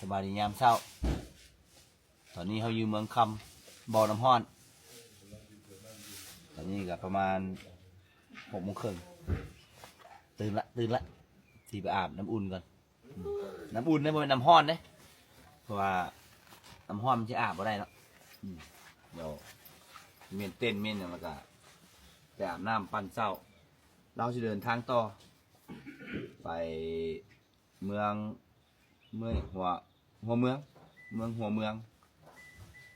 ສະບາຍດີຍາມເຊົ້າ. ຕອນນີ້ເຮົາຢູ່ເມືອງຄຳ ບໍ່ນ້ຳຮ້ອນ. ຕອນນີ້ກໍປະມານຫົກໂມງເຄິ່ງ. ຕື່ນລະ ຕື່ນລະ ຊິໄປອາບນ້ຳອຸ່ນກ່ອນ. ອືມ ນ້ຳອຸ່ນເດ້ ບໍ່ແມ່ນນ້ຳຮ້ອນເດ້ ເພາະວ່ານ້ຳຮ້ອນມັນຊິອາບບໍ່ໄດ້ເນາະ. ອືມ ດຽວເມັນເຕັ້ນເມັນຫຍັງ ແລ້ວກະໄປອາບນ້ຳປັ້ນເຊົ້າ. ລາວຊິເດີນທາງຕໍ່ໄປເມືອງ ເມືອງຫາວ ຫົວເມືອງ ເມືອງຫົວເມືອງ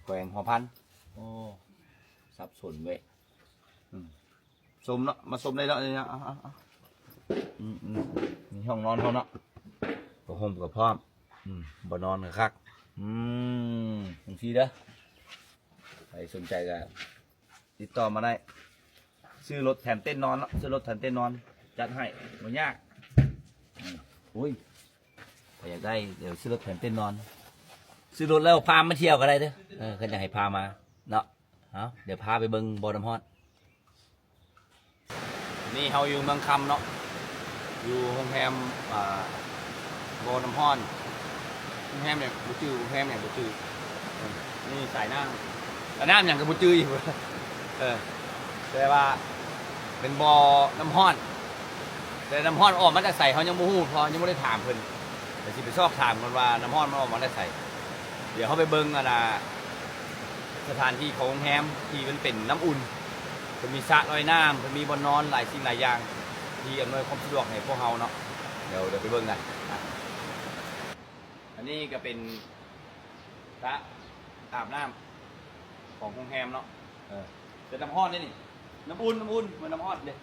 ແຂວງຫົວພັນ. ໂອ້ ສັບສົນເວີຍ. ອືມ ຊົມເນາະ ມາຊົມໄດ້ເນາະ ນີ້ເນາະ. ເອົາ ເອົາ ເອົາ ອືມ ອືມ ນີ້ຫ້ອງນອນເຮົາເນາະ ຜ້າຫົ່ມກໍພ້ອມ. ອືມ ບໍ່ນອນກໍຄັກ. ອືມ ຈັ່ງຊີ້ເດີ ໃຜສົນໃຈກໍຕິດຕໍ່ມາໄດ້. ຊື້ລົດແຖມເຕັນນອນເນາະ ຊື້ລົດແຖມເຕັນນອນ ຈັດໃຫ້ ບໍ່ຍາກ. ອືມ ໂອ້ຍ ໃຜຢາກໄດ້ ດຽວຊື້ລົດແຖມເຕັນນອນ. ຊື້ລົດແລ້ວພາມາທ່ຽວກໍໄດ້ເດີ ເອີ ຄັນຢາກໃຫ້ພາມາເນາະ. ເອົາ ດຽວພາໄປເບິ່ງບໍ່ນ້ຳຮ້ອນ. ນີ້ເຮົາຢູ່ເມືອງຄຳເນາະ ຢູ່ໂຮງແຮມ ອ່າ ບໍ່ນ້ຳຮ້ອນ. ໂຮງແຮມຫຍັງບໍ່ຈື່ ໂຮງແຮມຫຍັງບໍ່ຈື່. ນີ້ສາຍນ້ຳ ສາຍນ້ຳຫຍັງກໍບໍ່ຈື່ອີກ. ເອີ ແຕ່ວ່າເປັນບໍ່ນ້ຳຮ້ອນ ແຕ່ນ້ຳຮ້ອນອອກມາຈາກໃສ ເຮົາຍັງບໍ່ຮູ້ ເພາະຍັງບໍ່ໄດ້ຖາມເພິ່ນ. ດຽວຊິໄປຊອກຖາມກ່ອນວ່ານ້ຳຮ້ອນມັນອອກມາແຕ່ໃສ. ດຽວເຮົາໄປເບິ່ງ ອັນນ່າ ສະຖານທີ່ຂອງໂຮງແຮມທີ່ມັນເປັນນ້ຳອຸ່ນ ເພິ່ນມີສະລອຍນ້ຳ ເພິ່ນມີບ່ອນນອນ ຫຼາຍສິ່ງຫຼາຍຢ່າງທີ່ອຳນວຍຄວາມສະດວກໃຫ້ພວກເຮົາເນາະ. ດຽວ ດຽວໄປເບິ່ງກັນ. ອັນນີ້ກໍເປັນສະອາບນ້ຳຂອງໂຮງແຮມເນາະ. ເອີ ແຕ່ນ້ຳຮ້ອນເດ້ນີ້ ນ້ຳອຸ່ນ ນ້ຳອຸ່ນ ບໍ່ແມ່ນນ້ຳຮ້ອນເດ້.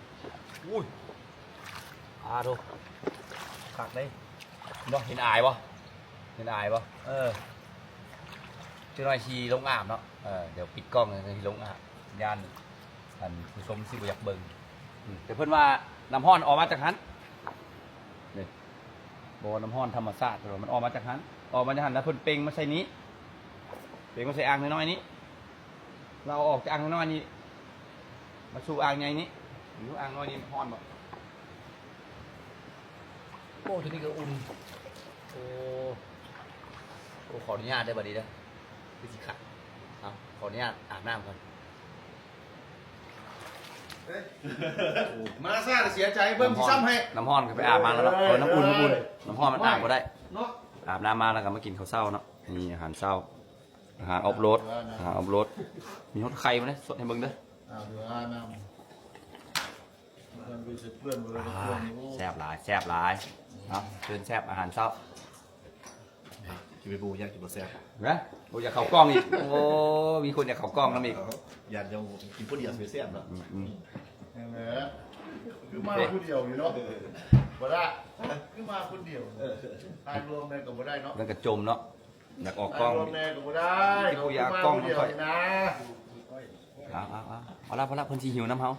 ໂອ້ຍ ອາໂທ້ ຄັກເດ້. ເນາະ ເຫັນອາຍບໍ່ ເຫັນອາຍບໍ່? ເອີ ຈັກໜ້ອຍຊິລົງອາບເນາະ. ເອີ ດຽວປິດກ້ອງ ຊິລົງອາບ ຢ້ານ ທ່ານຜູ້ຊົມຊິບໍ່ຢາກເບິ່ງ. ອືມ ແຕ່ເພິ່ນວ່ານ້ຳຮ້ອນອອກມາຈາກຫັ້ນ ນີ້ ບໍ່ ນ້ຳຮ້ອນທຳມະຊາດ ເພິ່ນວ່າມັນອອກມາຈາກຫັ້ນ ອອກມາຈາກຫັ້ນ ແລ້ວເພິ່ນເປັ່ງມາໃສ່ນີ້ ເປັ່ງມາໃສ່ອ່າງນ້ອຍໆນີ້ ແລ້ວເອົາອອກຈາກອ່າງນ້ອຍໆນີ້ ມາສູ່ອ່າງໃຫຍ່ນີ້. ຢູ່ອ່າງນ້ອຍນີ້ຮ້ອນບໍ່? ໂອ້ ຕົວນີ້ກໍອຸ່ນ. ໂອ້ ໂອ້ ຂໍອະນຸຍາດເດີ ບັດນີ້ເດີ ຄືຊິຄັກ. ເອົາ ຂໍອະນຸຍາດອາບນ້ຳກ່ອນ. ມາຊ້າເສຍໃຈ ເບິ່ງຊິຊ້ຳໃຫ້. ນ້ຳຮ້ອນກໍໄປອາບມາແລ້ວເນາະ. ເອີ ນ້ຳອຸ່ນ ນ້ຳອຸ່ນ ນ້ຳຮ້ອນມັນອາບບໍ່ໄດ້. ເນາະ ອາບນ້ຳມາແລ້ວກໍມາກິນເຂົ້າເຊົ້າເນາະ. ນີ້ອາຫານເຊົ້າ ອາຫານອອບໂຫຼດ ອາຫານອອບໂຫຼດ. ມີຮອດໄຂ່ມາເດ້ ສົດໃຫ້ເບິ່ງເດີ. ອາບນ້ຳ ອ່າ ແຊບຫຼາຍ ແຊບຫຼາຍເນາະ. ເຊີນແຊບອາຫານເຊົ້າ. ກິນໄປບໍ່ ຢ້ານກິນບໍ່ແຊບ ນະ. ໂອ້ ຢາກເຂົ້າກ້ອງອີກ. ໂອ້ ມີຄົນຢາກເຂົ້າກ້ອງນຳອີກ. ຢ້ານເຈົ້າກິນຜູ້ດຽວຊິແຊບເນາະ. ອືມ ອືມ ນັ້ນແຫຼະ ຄືມາຜູ້ດຽວນີ້ເນາະ. ບໍ່ໄດ້ ຄືມາຄົນດຽວ. ຖ່າຍລວມແດ່ກໍບໍ່ໄດ້ເນາະ. ມັນກະຈົ່ມເນາະ ຢາກອອກກ້ອງ ຖ່າຍລວມແດ່ກໍບໍ່ໄດ້. ທີ່ຜູ້ຢາກອອກກ້ອງນຳຂ້ອຍນະ. ເອົາ ເອົາ ເອົາ ເອົາລະ ເອົາລະ ເພິ່ນຊິຫິວນຳເຮົາ.